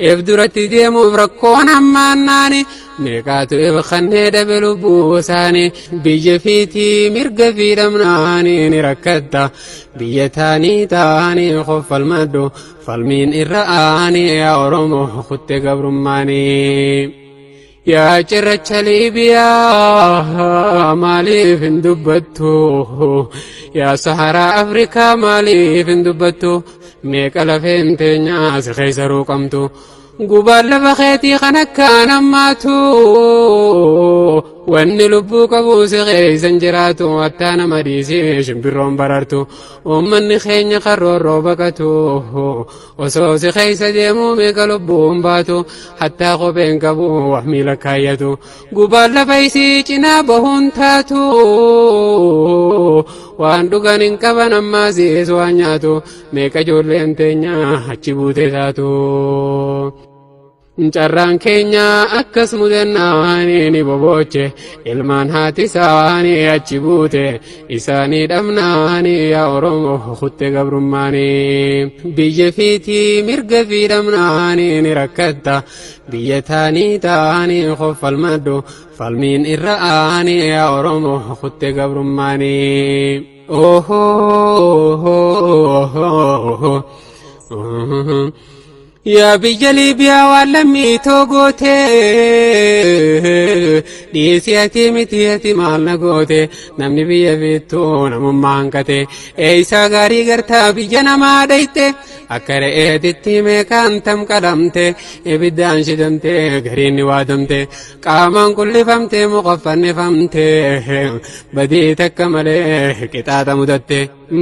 if duratti deemuuf rakkoon hammaannaani meeqaatu if kannee dhabe lubbuu isaanii biyya fiitii mirga fiidhamnaanii ni rakkatta biyya taanii taanii qoffalmadhu falmiin irra aanii yaa Oromoo kutte gabrummaanii. Yaa cirracha Liibiyaa maaliif hin dubbattu? Yaa Saharaa Afrikaa maaliif hin dubbattu? Meeqa lafeen teenyaa si keessa ruuqamtu? Gubaan lafa keetii kan akkaan hammaatu. Wanni lubbuu qabu si keeysan jiraatu, hattaa nama dhiisee shimbirroon barartu. Uummanni keenya karroorroo baqatu, osoo si keeysa deemuu meeqa lubbuun baatu. Hattaa kopheen qabu wax miila kaayyatu, gubaan lafa isii cinaa bahuun taatu. Waan dhugan hin qaban, ammaasiis waan nyaatu. Meeqa ijoolleen teenya achi buutee taatu. Carraan keenya akkas mudannaani ni boboche, ilmaan haati isaanii achi buute isaanii dhabnaani, yaa Oromoo kutte gabrummaanii. Biyya fiitii mirga fi dhabnaani ni rakkatta, biyya taanii taanii koffalmadhu, falmiin irra aanii, yaa Oromoo kutte gabrummaanii. Yaa biyya Liibiyaa, waan lammii too goote dhiisii, ati miti ati maal na goote? Namni biyya biittuu namummaa hanqate, eeysaa gaarii gartaa biyya namaa dhayte? Akka re'eetitti meeqaan tam qalamte, ibiddaan shidamte, gariin ni waadamte, qaamaan qullifamte, muqaffannifamte, badii takka malee qixaaxa mudatte.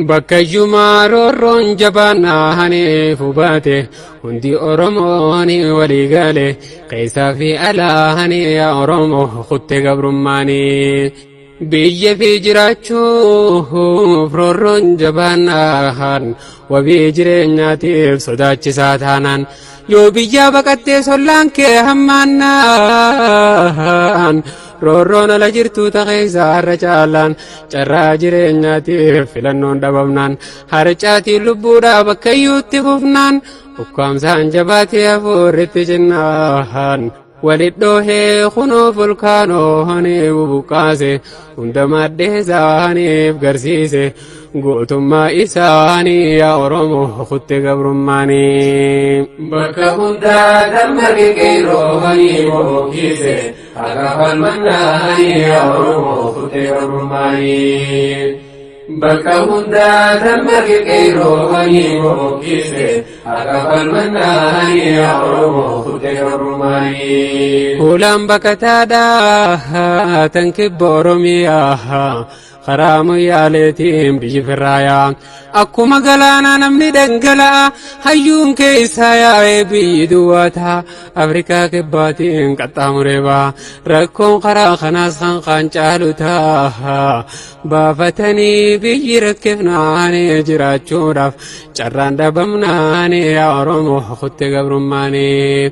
Bakkayyumaa roorroon jabaannahaniif hubaate, hundi Oromoon walii gale, keessaa fi alaahanii, yaa Oromoo kutte gabrummaanii. Biyya fi jiraachuuf roorroon jabaannaan, wabii jireenyaatiif sodaachisaa taanaan, yoo biyyaa baqattee sollaan kee hammaannaan, roorroon ala jirtu takeessa har'a caalaan, carraa jireenyaatiif filannoon dhabamnaan, harcaatiin lubbuudhaa bakka iyyuutti fufnaan, ukkaamsaan jabaatee hafuurritti cinnaan, walidhoohee kunoo volkaanoon bubuqqaase, hunda maddee isaaniif garsiise gootummaa isaanii, yaa Oromoo kutte gabrummaanii. Bakka hundaa damma qeerroowwanii bohokiise, haqa falmannaanii, yaa Oromoo kutte gabrummaanii. Bakka hundaa damma qeerroowwanii bohokiise, haqa falmannaanii, yaa Oromoo kutte gabrummaanii. Hulaan baqataadhaa tan kibba Oromiyaa, karaa Moyyaaleetiin biyyi firraayaa, akkuma galaanaa namni dhangala'a, hayyuun keessaa yaa'ee biyyi duwwaa ta'a. Afrikaa Kibbaatiin qaxxaamuree ba'a, rakkoon karaa kanaas kan kaan caalu ta'a. Baafatanii biyyi rakkifnaanii, jiraachuudhaaf carraan dhabamnaanii, yaa Oromoo kutte gabrummaanii.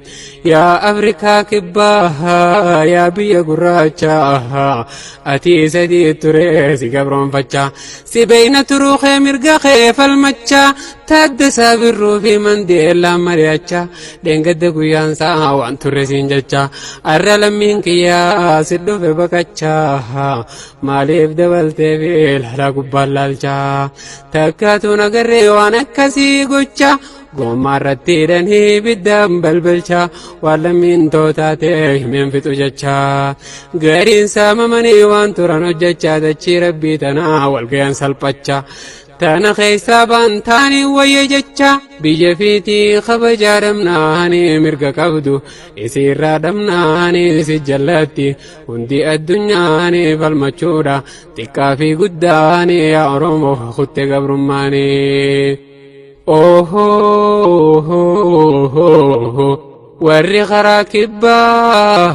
Yaa Afrikaa Kibbaa, yaa biyya gurraachaa, ati sadii ture si gabroonfachaa, si beeyna turuu kee mirga kee falmachaa, Taaddasaa Birruu fi Mandeellaan mari'achaa, dheengadda guyyaan sa'a waan turre siin jechaa, arra lammiin kiyyaa si dhufe baqachaa, maaliif dabaltee fi ilaalaa gubbaan laalchaa? Takkaatuun agarree waan akkasii gochaa, gommaa irratti hidhanii ibiddaan balbalchaa, waan lammiin tootaatee himeen fixu jechaa, gariin saamamanii waan turan hojjechaa, dachii rabbii tanaa walgayan salphachaa, tana keessaa baan taanii wayya jecha. Biyya fiitii kabajaa dhabnaanii, mirga qabdu isiirraa dhabnaanii, si jallatti hundi addunyaanii falmachuudha xiqqaa fi guddaanii, yaa Oromoo kutte gabrummaanii. Warri karaa kibbaa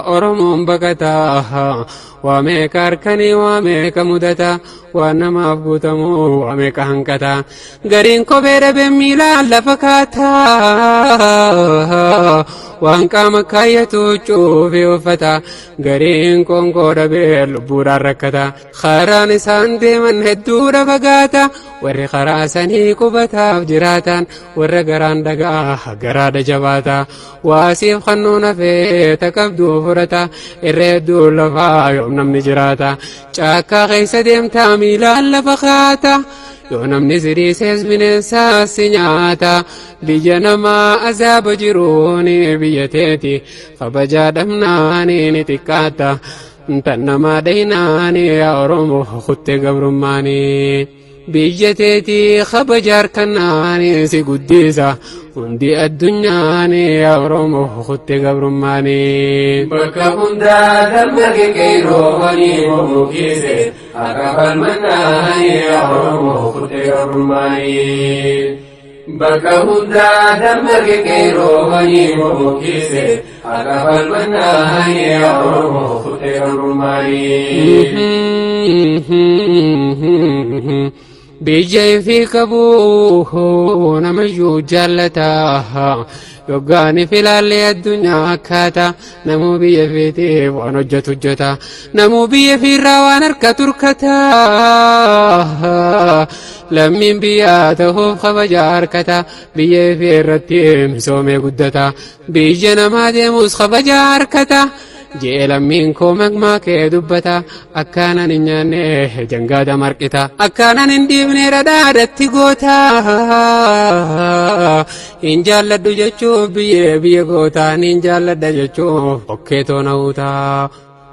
Oromoon baqataa, waa meeqa harkanii, waa meeqa mudata, waan namaaf guutamu waa meeqa hanqata. Gariin kophee dhabee miilaan lafa kaataa, waan qaama kaayyatu cuufee uffata, gariin qoonqoo dhabee lubbuudhaan rakkata. Karaan isaan deeman hedduudha fagaata, warri karaa sanii qubataaf jiraatan warra garaan dhagaa garaadha jabaata, waasiif kannuun hafee taqabduu furata, irra hedduu lafaa yoom namni jiraata? Caakkaa keessa deemtaa miilaan lafa kaata, yoo namni siriisees bineensaas si nyaata. Biyya namaa azaaba jiruuni, biyya teeti kabajaa dhabnaani ni xiqqaata, tan namaa dhaynaani, yaa Oromoo kutte gabrummaanii. Biyya teetii kabaja harkannaani si guddisa, Hundi addunyaani yaa Oromoo kutte gabrummaani. Bakka hundaa dammaqe qeerroowwanii bobokeesse akka falmannaani yaa Oromoo kutte gabrummaani. Bakka hundaa dammaqe qeerroowwanii bobokeesse akka falmannaani yaa Oromoo kutte gabrummaani. Biyya ifii qabu namayyuu jaallata. Yoggaan filaallee addunyaa akkaata. Namuu biyya fiitiif waan hojjetu hojjeta. Namuu biyya fiirraa waan harka turkata. Lammiin biyyaa ta'uuf kabaja harkata. Biyya ifii irratti misoomee guddata. Biyya namaa deemus kabaja harkata. Jee lammiin koo maqmaa kee dubbata. Akkaanan hin nyaanne jangaada marqita. Akkaanan hin dhiifne dhadhaadhatti goota. Hin jaalladhu jechuuf biyyee biyya goota. Hin jaalladha jechuuf okkee toona huuta.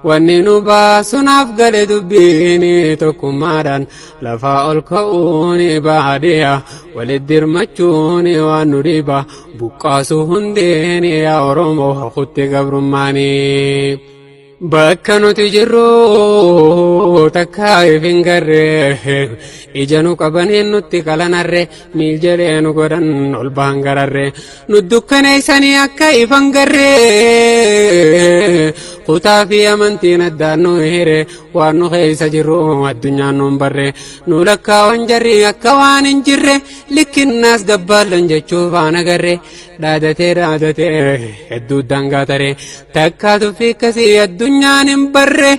Wanni nu baasunaaf gale dubbiin tokkummaadhaan lafaa ol ka'uun baadiyyaa walitti dirmachuun waan nu dhiba buqqaasu hundeen yaa Oromoo kutte gabrummaanii. Bakka nuti jirru takka if hin garre ija nu qabaniin nutti qalanarre miil jedhee nu godhan ol bahan gararre nu dukkaneessanii akka ifan garre kutaa fi amantiin addaan nu hire waan nu keessa jirru addunyaan nu hin barre nu lakkaawan jarri akka waan hin jirre likkinnaas gabbaallan jechuuf waan agarre dhaadatee dhaadatee hedduu daangaa taree takkaa tuffii akkasii addunyaan hin barre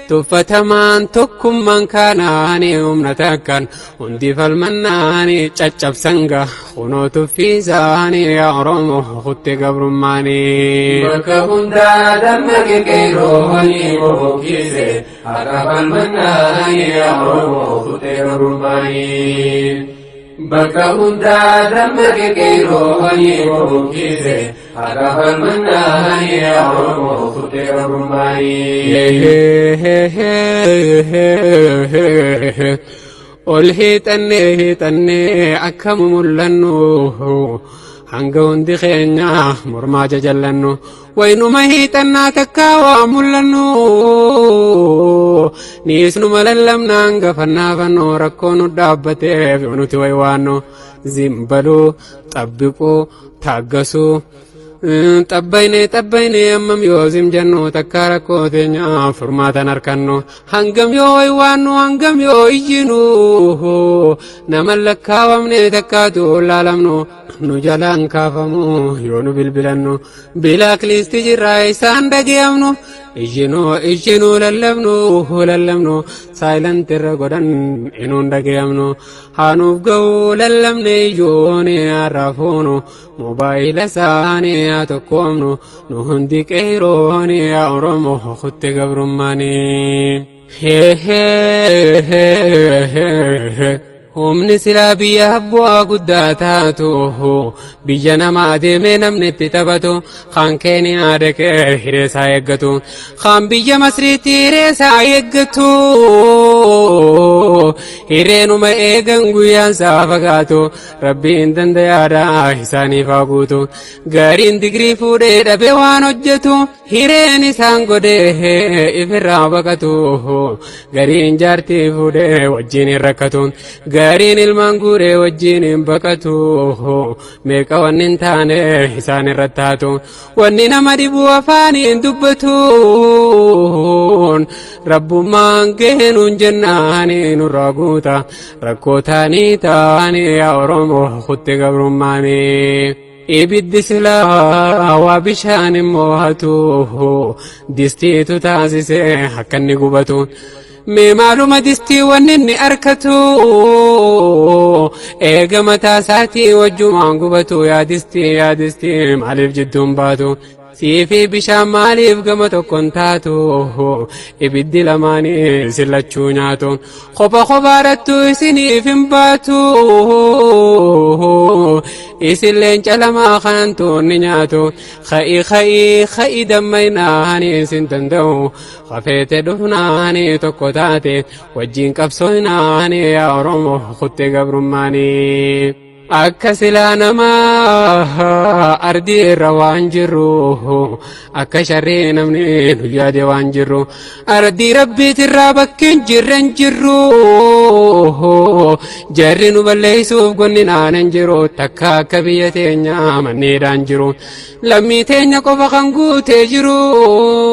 tuffatamaan tokkummaan kaanaani humna takkaan hundi falmannaani caccabsanga kunoo tuffiisaani yaa Oromoo kutte gabrummaani. Bakka hundaa dammaqe qeerroowwanii bobokeesse akka falmannaani yaa Oromoo kutte gabrummaani. Bakka hundaa dammaqe qeerroowwanii bobokeesse akka falmannaani yaa Oromoo kutte gabrummaani. Ol hiixannee hiixannee akka mul'annu hanga hundi keenya mormaa jajallannu waynuma hiixannaa takkaa waa mul'annu niisnuma lallabna hanga fannaafannoo rakkoo nu dhaabbateef yoo nuti waywaannu zimbaluu xabbiquu taaggasuu xabbayne xabbayne ammam yoo zim jennu takkaa rakkoo teenya furmaatan harkannu hangam yoo waywaannu hangam yoo iyyinu nama lakkaawamne takkaatu laalamnu nu jalaan kaafamu yoo nu bilbilannu bilaakliisti jirraa isaan dhageeyamnu iyyinu iyyinu lallabnu lallabnu saayilanti irra godhan inuun dhageeyamnu haanuuf ga'uu lallabne iyyoone harraafuunu moobaayila isaanii haa tokkoomnu nu hundi qeerooni yaa Oromoo kutte gabrummaanii. Humni silaa biyya bu'aa guddaa taatu biyya namaa deemee namni itti taphatu kan Keeniyaa dhaqee hiree isaa eeggatu kan biyya Masriitti hiree isaa eeggatu hireenuma eegan guyyaan isaa fagaatu rabbiin dandayaadha isaaniif haa guutu gariin digirii fuudhee dhabee waan hojjetu hireen isaan godhee ifirraa baqatu gariin jaartii fuudhee wajjin hin rakkatu gariin ilmaan guuree wajjin hin baqatu meeqa wanni hin taane isaan irratti taatu wanni nama dhibu afaaniin dubbatuun rabbummaan geenuun jennaani nurraa guuta rakkoo taanii taanii yaa Oromoo kutte gabrummaanii. Ibiddi silaa waa bishaan immoo hatu distiitu taasisee akka inni gubatu. Mee maaluma distii wanni inni arkatu eega mataa isaatii wajjumaan gubatu yaa distii yaa distii maaliif jidduun baatu. Siifi bishaan maaliif gama tokkoon taatu ibiddi lamaanii isin lachuu nyaatu kopha kophaadhattu isiniif hin baatu isin leenca lamaa kanan tuunni nyaatu ka'i ka'i ka'i dammaynaani isin danda'u hafeete dhufnaani tokko taate wajjin qabsoonaani yaa Oromoo kutte gabrummaanii. Akka silaa namaa Ardii irra waan jirru, akka sharree namni nu yaade waan jirru, ardii rabbiitirraa bakkeen jirren jirru. Jarri nu balleessuuf gonni naanan jiru, takka akka biyya teenya manneedhaan jiru, lammii teenya qofa kan guutee jiru.